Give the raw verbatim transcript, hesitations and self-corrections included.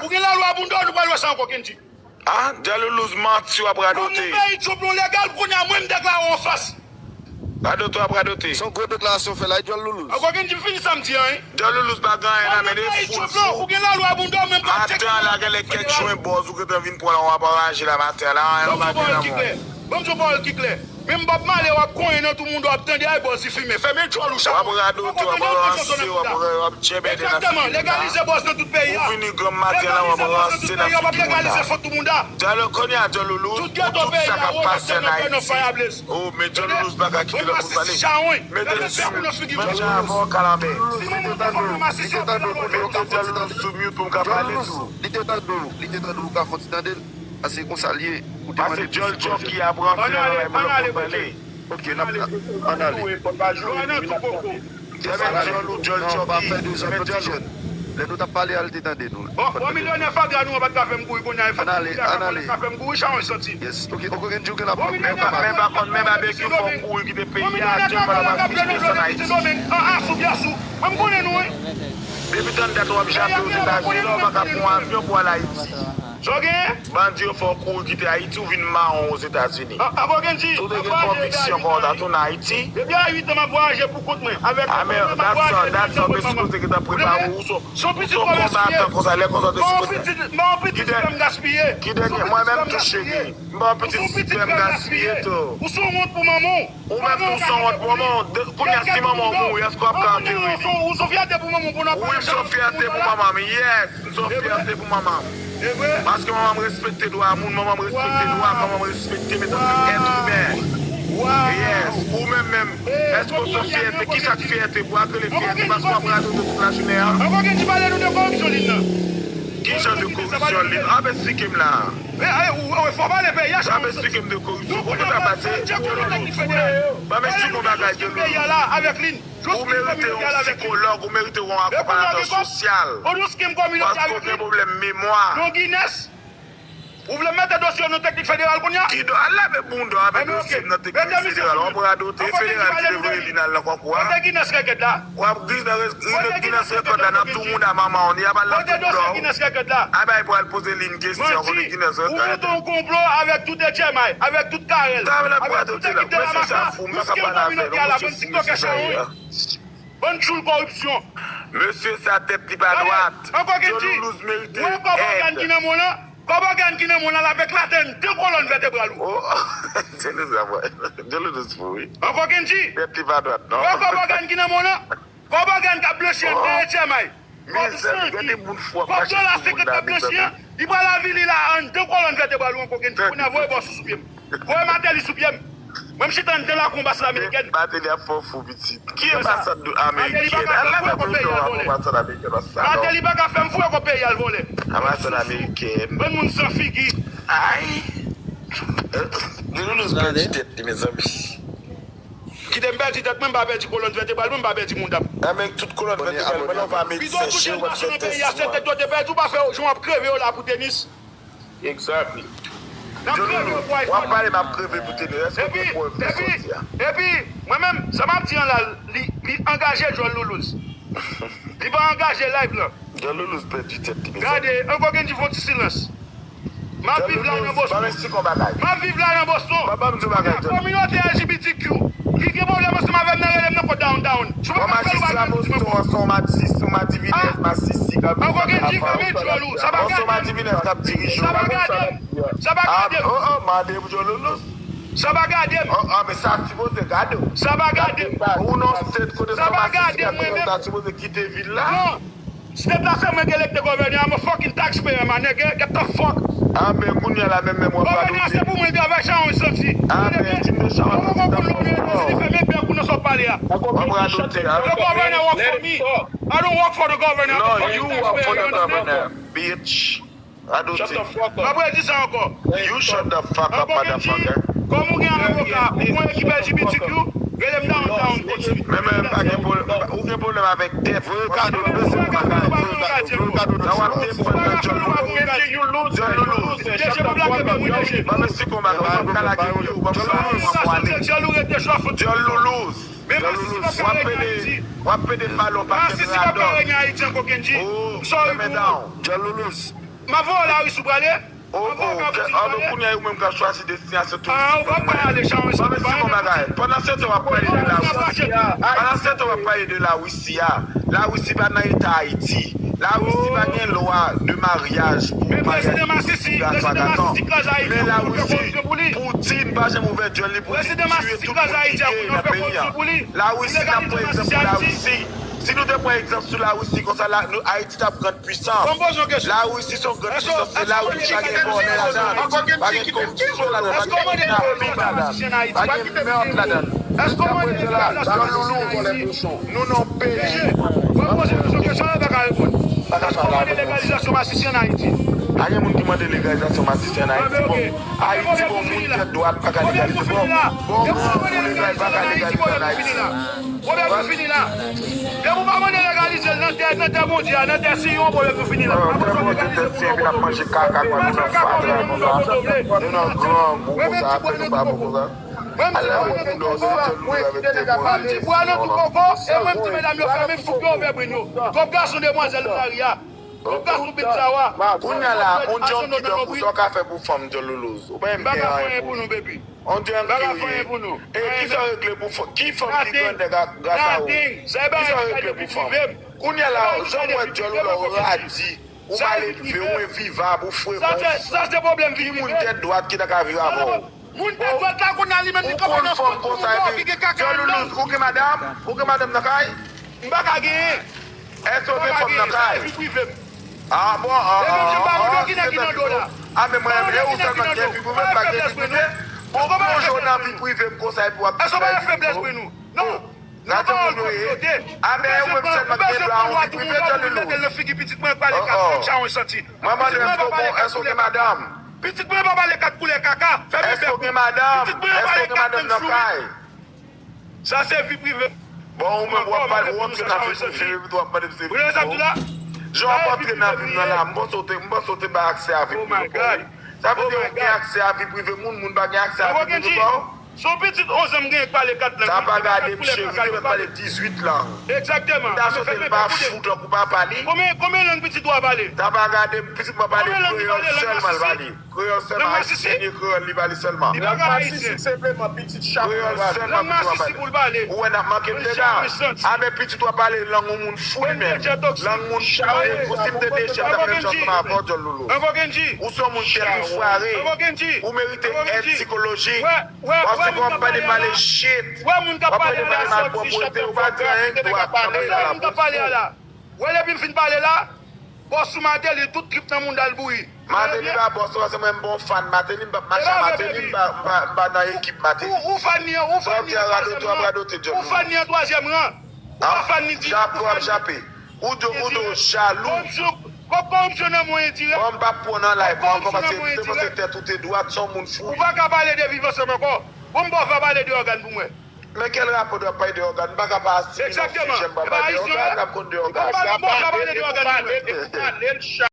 Ou gen lalwa bouda w, nou pral wè sa ankò, Kenji. Ah, John Loulouz manti, w ap radote. Kòm nou peyi Trump nou legal, kounye a mwen m deklare w an fas. Radote, w ap radote. Se yon gwo deklarasyon w fè la, John Loulouz. Ankò Kenji, fini sa m di an, wi. John Loulouz pa gen anyen nan men l, e fout fou. Ou gen lalwa bouda w, men m pral tcheke. Atè a la, gen lè kèk jwen bòz ou gentan vin pran la, w ap anraje la maten a la, anyen w pa gen nan men w. Ban m di w pawòl ki klè. Menm Bob Marley w ap konyen nan tou moun w ap tande ay bòz li fimen. Fèmen djòl ou chat. W ap radote, w ap ranse, w ap, w ap djenbe nan figi moun la. Egzakteman, legalize bòz nan tout peyi a. Ou vini granm maten la, w ap ranse nan figi moun la. Djalo, kounye a John Loulouz, pou tout sa k ap pase ann Ayiti. Oh, men John Loulouz pa ka kite lòt moun pale. Mete l sou mute, manje avè w kalanbè. Mete John Loulouz sou mute pou m ka pale tou. Li te tande w, li te tande w, ou ka fè yon ti tande l. Paske konsa l ye. Ou te mande John Chucky ap ranse nan lòrèy mwen, lòt moun pale. Ok, n ap, ann ale. John Loulouz, John Chucky. Non, pa fè de zòt, ti jèn. Lè nou t ap pale a, li te tande nou. Bon, bon, milyonè Fagra nou an pa t ka fè m kouri kounye a. Ann ale, ann ale. Pa t ka fè m kouri, chan w santi. Yes. Ok, ok, Kenji, ou gen lapòl. Men pa, men pa konn, men babekyou fè w kouri kite peyi a, John pa t ap ap kite desann Ayiti. An, asou, byasou. Mwen, m konnen nou, wi. Depi tann dat w ap jape Ozetazini la, w pa ka pran yon avyon pou al Ayiti. Sa w genyen? Bandi yo fè w kouri kite Ayiti, ou vin mawon Ozetazini. Si w te gen konviksyon kon w ta tounen Ayiti. Depi a uit an, m ap vwayaje pou kont mwen. Avèk mwen, m ap vwayaje pou kont mwen. A, men dat sa, dat sa, w te sipoze gentan prepare w, ou se, ou se yon konbatan konsa, lè konsa, w te sipoze. Ki dènye, mwen menm tou cheri, m pa yon pitit sipèm gaspiye tou. Ou se yon wont pou manman w. Ou menm tou se yon wont pou manman w. Kounye a, si manman w mouri, èske w ap ka antere li? Ou se yon fyète pou manman w. Wi, m se yon fyète pou manman m. Yes, m se yon fyète pou manman m. Paske manman m respekte dwa moun, manman m respekte dwa, manman m respekte m antanke èt imen. Yes, ou menm menm, èske w se yon fyète? Kisa k fyète? Pou w rele fyète, paske w ap radote tout lajounen an. Ki jan de koripsyon li? Ap esplike m la. E, e, ou, ou, fò pale peyi a, chan. Ap esplike m de koripsyon. Kòman sa pase? Ban m esplike w bagay de peyi a la, avèk li. Ou merite yon sikològ, ou merite yon akonpayatè sosyal. Paske w gen pwoblèm memwa. Ou vle mete dosye nan teknik federal kounye a? Ki do, al lave bounda w avèk dosye nan teknik federal. W ap radote, e federal ki te voye li nan, nan kòkò a. Kote Guinness Record la? W ap Guinness Record la, n ap tou moun a manman w, ni a pa l nan tou blò. Kote dosye Guinness Record la? A bay pral poze li yon kesyon, kote Guinness Record? Ou monte yon konplo avèk tout H M I, avèk tout Carel, avèk tout ekip de la mafya, pou skem kominote a la, bann tiktokè chawony. Bann tchoul koripsyon. Mesye sa tèt li pa dwat. Ankò Kenji, John Loulouz merite èd. Kòb ògàn ki nan men w lan, kòb ògàn ki nan men w lan, l ap eklate anndan kolòn vètebral ou. Oh, John Loulouz ap wè. John Loulouz fou, wi. Ankò Kenji. Tèt li pa dwat, non. Wè kòb ògàn ki nan men w lan. Kòb ògàn k ap blanchi anndan H M I. Kòb sangi. Kòb dola senkant k ap blanchi an, li pral avili la anndan kolòn vètebral ou ankò Kenji. Kounye a voye bòs ou sou pye m. Voye Martelly sou pye m. Mwen m chita anndan lakou anbasad amerikèn. Martelly ap fè w fou, pitit. Ki anbasad amerikèn? Al lave bounda w avè anbasad amerikèn, anbasad. Martelly pa ka fè m fou ankò peyi a l vòlè. Anbasad amerikèn. Bann moun san figi. Ay. John Loulouz pèdi tèt li, mezanmi. Kite m pèdi tèt mwen, m pa pèdi kolòn vètebral mwen, m pa pèdi mouda m. Anben, tout kolòn vètebral mwen, non, pa medsen, chirurg, dentist, mwen. Piga tout jan gason nan peyi a, se tèt yo te pèdi, ou pa fè jan w ap kreve yo la pou tenis. Exactly. N ap kreve yo pou iPhone. W ap pale, m ap kreve pou tenis. Èske w konprann sa w di a? Epi, epi, mwen menm, sa m ap di an la, li, li angaje John Loulouz. Li pa angaje live lan. John Loulouz pèdi tèt li, mezanmi. Gade, ankò Kenji fè yon ti silans. M ap viv la nan Boston. M ap viv la nan Boston. Kominote L G B T Q ki gen pwoblèm ansanm avè m nan rele m nan kò downtown. Si w pa ka fè l, w pa gen moun ki pran. Majistra Boston an se yon masisi, yon madivines, masisi k ap viv la. Ankò Kenji, fèmen djòl ou. Sa pa gade m. Sa pa gade m. Oh, oh, mande pou John Loulouz. Sa pa gade m. Oh, oh, men sa sipoze gade w. Sa pa gade m. Ou nan state kote se yon masisi k ap viv la, sa sipoze kite vil la. Non. State la se mwen ki elekte gouvènè a, I'm a fucking taxpayer, my nigga. Get the fuck. Anben, kounye a la menm menm w ap radote. Gouvènè a se pou mwen travay, chan w santi. Anben, ti m de chan w santi nan kò w. Fèmen bèk ou nan sa w pale a. W ap radote a. The governor work for me. I don't work for the governor. No, you work for the governor, bitch. Radote. M ap redi sa ankò. You shut the fuck up, motherfucker. Kòm ou gen avoka, ou gen ekip L G B T Q, rele m downtown, kote. Men, men, pa gen pwoblèm, ou gen pwoblèm avèk tèt. Voye kado, voye kado, voye kado. Sa w ap defann nan John Loulouz. John Loulouz. Ban m esplike w bagay, w ap ka lage pye w, ban m sa w ale. John Loulouz. John Loulouz. W ap pede, w ap pede pale yon pakèt radòt. Oh, fèmen down. John Loulouz. M ap voye w Larisi ou prale? M ap voye w Larisi ou prale? Kounye a, ou menm k ap chwazi destinasyon touristik pou mwen. Ban m di w yon bagay. Pandan se tan w ap pale de Larisi a, pandan se tan w ap pale de Larisi a, Larisi pa nan eta Ayiti. Larisi pa gen lwa de maryaj pou maryaj ilegal swa gason. Men Larisi, Putin pa janm ouvè djòl li pou li tiye tout moun ki gay nan peyi a. Larisi, n ap pran egzanp pou Larisi. Si nou te pran egzanp sou Larisi konsa, la, nou, Ayiti t ap grande puissance. Larisi se yon grande puissance, se Larisi ki pa gen vòlè ladan, pa gen koripsyon ladan, pa gen kidnaping ladan, pa gen mèt ladan. Sa vle di la, John Loulou, nou nan yon peyi. Pa gen moun ki mande legalizasyon masisi ann Ayiti. Bon, Ayiti, bon, moun tèt dwat pa ka legalize. Bon, bon, moun ki pa ka legalize ann Ayiti. Pwoblèm nou fini la. Depi w pa mande legalize l nan tè, nan tè Bondye a, nan tè Siyon, pwoblèm nou fini la. Tè Bondye, tè Siyon, epi n ap manje kaka, kwa nou nan fatra konsa. Nou nan grangou konsa, apre nou pa bon konsa. Al la, moun nan, se John Loulou avèk tè Bondye, Siyon la. Mwen, m ti bwa nan tou koko, e mwen, m ti medam yo fè menm fouk yo ouvè brin yo. Twòp gason demwazèl nan lari a. Twòp gason pit zawa. Kounye a la, on djanm ki tankou sa w ka fè pou fanm John Loulou. Ou pa menm gen anyen pou li. On djanm ki ri. E kisa w regle pou fanm? Ki fanm ki grannèg a gras a ou? Kisa w regle pou fanm? Kounye a la, jan m wè djòl ou la, ou radi, ou malelve, ou envivab, ou frekan, ou fou. Ki moun tèt dwat ki ta ka viv avè w? Moun tèt dwat la kounye a li menm li kanpe nan fòt pou moun ki gen kaka anndan l. Ou gen madanm? Ou gen madanm nan kay? M pa ka genyen. Èske w gen fanm nan kay? Sa se vi prive m. Ah bon, ah, ah, ah, ah, ah, men mwen, e ou sèlman ki gen vi prive, m pa gen vi prive. Bon, bon, jan w nan vi prive m konsa epi w ap di bagay vi prive w. Non. Gade moun yo ye. Ah, men ou menm sèlman ki gen dwa a yon vi prive, John Loulou. Oh, oh. Mwen mande, èske w bon, èske w gen madanm? Pitit mwen pa pale kat koulè kaka. Fèmen bèk ou. Pitit mwen pa pale kat menm souri. Sa se vi prive. Bon, ou menm w ap pale, w antre nan vi prive, epi w ap mande m se vi prive w. Jan w ap antre nan vi m nan la, m panse w te, m panse w te bay aksè a vi prive w ba w wi. Sa vle di ou gen aksè a vi prive moun, moun pa gen aksè a vi prive pa w. Se yon pitit onz an m genyen k pale kat lang. Sa pa gade m cheri, li te mèt pale dizuit lang. Egzakteman. M ta swete l pa fou tankou papa li. Konbyen, konbyen lang pitit ou a pale? Sa pa gade m, pitit mwen pale kreyòl sèlman l pale. Kreyòl sèlman, ayisyen, kreyòl li pale sèlman. Lang masisi, senpleman, pitit chat pou l pale. Lang masisi pou l pale. Ou wè n ap manke m dega. A men pitit w ap pale lang yon moun fou li menm. Lang moun fou. Si m te Dejèn, m t ap menm jan ansanm avè w, John Loulou. Ou se yon moun tèt ou fware. Ou merite èd sikolojik. Paske w ap pale, pale shit. W ap pale, pale malpwòpte, ou pa gen anyen k dwat nan peyi a la pou ou. Wè depi m fin pale la, bòs ou Martelly, tout trip nan mouda l bouyi. Martelly pa bòs ou, paske mwen m bon fan Martelly, m p ap mache a Martelly, m pa, m pa, m pa nan ekip Martelly. Ou, ou fan li an, ou fan li an twazyèm ran. Ou fan li an twazyèm ran. Ou pa fan li di, ou fan li. Ou do, ou do jalou. Kòb kòripsyon nan men w endirèk. Bon, m p ap pran w nan live mwen ankò, paske m te panse tèt ou te dwat, se yon moun fou. Ou pa ka pale de viv ansanm ankò. Bon, m ba w fè pale de ògàn pou mwen. Men kèl rapò w ap pale de ògàn? M pa ka pa asire nan sijè m pa pale de ògàn, n ap konn de ògàn. Bon, m ba w fè pale de ògàn pou mwen.